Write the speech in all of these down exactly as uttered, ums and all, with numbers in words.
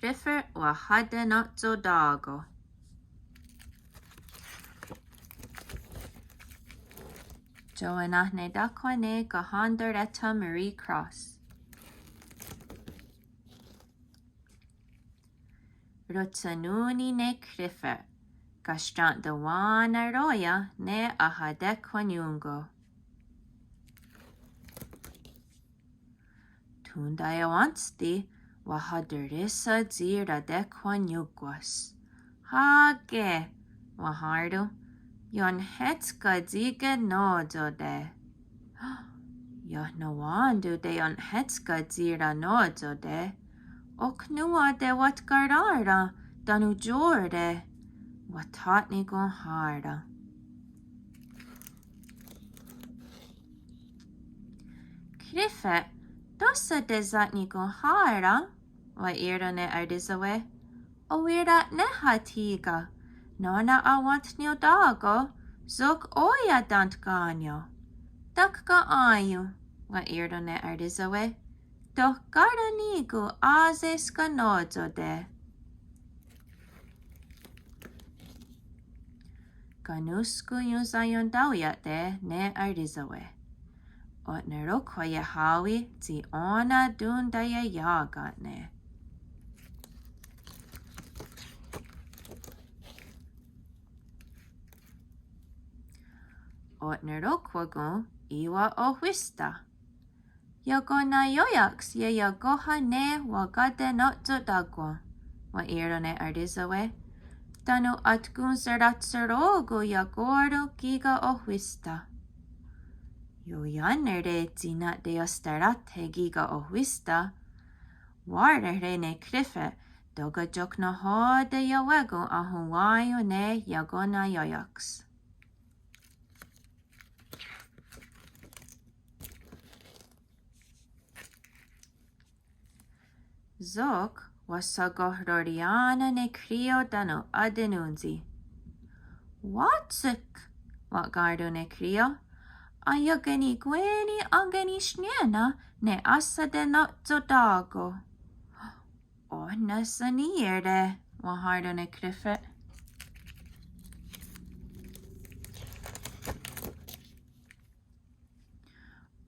Krife' wahatena'tsotá:ko'. Ioenahnehtáhkhwa' ne Kahentoréhtha Marie Cross. Rotshennón:ni ne Krife', kastentewá:nen ró:ia' ne ahatekhwenión:ko'. Tontaie'wéntsti wahaterésha tsi ratekhweniónkwas. Á:ke', wahèn:ron, ionhétska tsi kenò:tsode'. Iah nonwén:ton teionhétska tsi ranò:tsode', ok nón:wa tewatkará:ra' tánon' ió:re', wa'thatnikonhrhá:ren'. Krife', tóhsa tesatnikonhrhá:ren', wa'ì:ron' ne Arísawe'. Owira'néha thí:ken, nó:nen awa'tniiotá:ko', sok ó:ia' tentkánion. Tóka' aión:ton, wa'ì:ron' ne Arísawe'. Tohkára' ní:kon á:se's kenò:tsode'. Kanónhskon ionsaiontáweia'te' ne Arísawe'. O'neróhkwa iehá:wi tsi ó:nen tontaie'iá:ken'ne'. O'neróhkwakon í:wa ohwísta'. Iakonaióia'ks ieiakóha' ne wakatena'tsotá:kon, wa'ì:ron' ne Arísawe'. Tánon' atkonhserá:tshwiró:kon iakó:ron kí:ken ohwísta'. Ioiánere' tsi na'teiohsteráthe' kí:ken ohwísta'. Wà:rehre' ne Krife' tóka' iohk nahò:ten iawé:kon ahonwá:ion' ne iakonaióia'ks. Sok wahshakohroriá:nen ne Kríio tánon' atenón:tsi'. Wátsik, wa'kèn:ron' ne Kríio. Aiakenikwé:ni' akenihsnié:nen' ne ahsatena'tsotá:ko'. Oh nahshaní:iere', wahèn:ron' ne Krife'.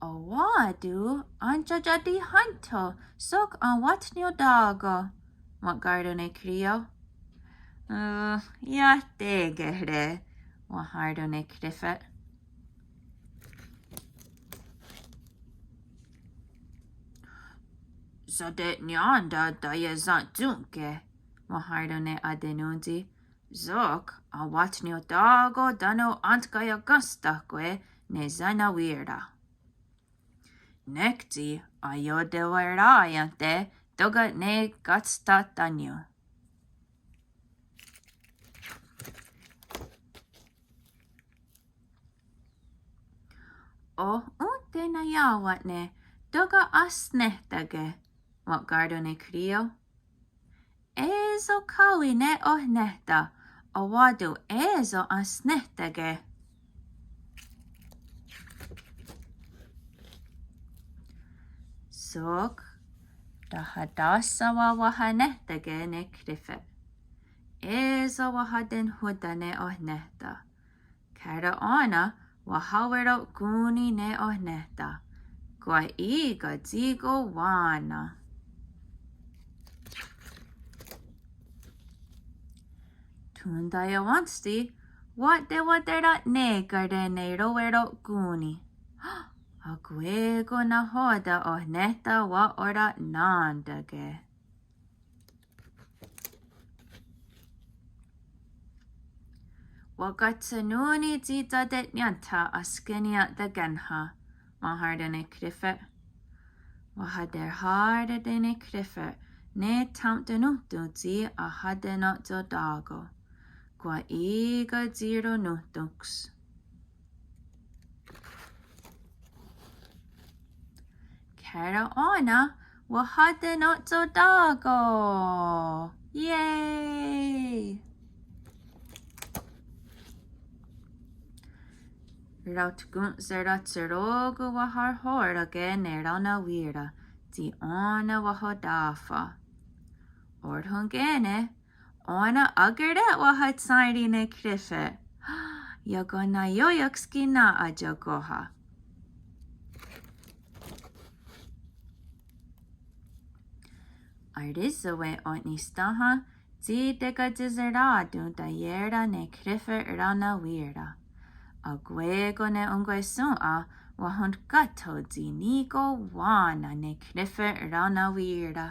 A:wá:ton' atiatihén:tho' sok enwa'tniiotá:ko', wa'kèn:ron' ne Kríio. Uh, iah tékehre', wahèn:ron' ne Krife'. Sate'nién:ten' taiesentshón:ke', wahèn:ron' ne atenón:tsi'. Sok enwa'tniiotá:ko' tánon' entkaiakéstakwe' ne sanawí:ra'. Nek tsi aiotewará:iente' tóka' ne katstatánion. Oh ónhte naiá:wen'ne' tóka' ahsnéhtakwe', wa'kèn:ron' ne Kríio. É:so ká:wi ne ohnéhta', a:wá:ton' é:so ahsnéhtakwe'. Sok tahatáhsawen' wahanéhtakwe' ne Krife'. É:so wahatenhón:ta' ne ohnéhta'. Kà:ra' ó:nen wahawero'kón:ni' ne ohnéhta'. Kwah í:ken tsi kowá:nen. Tontaie'wéntsti' wa'tewatera'né:kare' ne rowero'kón:ni'. Akwé:kon nahò:ten' ohnéhta' wa'ora'nén:take'. Wakatshennón:ni tsi sate'nién:tha' ahskeniia'takénha', wahèn:ron' ne Krife'. Wahaterhá:rate' ne Krife' ne thaontenónhton tsi ahatena'tsotá:ko'. Kwah í:ken tsi ronónhtonks. Kà:ra' ó:nen wahatena'tsotá:ko'. Yay! Raotkonhserá:tshwiró:kon wahahó:rake' ne ranawí:ra' tsi ó:nen wahotáhfa'. Ohrhon'kè:ne, ó:nen akarè:twahátsheri' ne Krife'. Iakonaióia'ks ki' nà:'a iakóha. Aríshawe' o'nisténha tsi tekatsi'será:ton taié:ra ne Krife' ranawí:ra. Akwé:kon ne onkwehshòn:'a wahontkátho tsi ní:kon wá:nen ne Krife' ranawí:ra.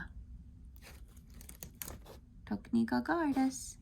Tho ki' nikaká:res.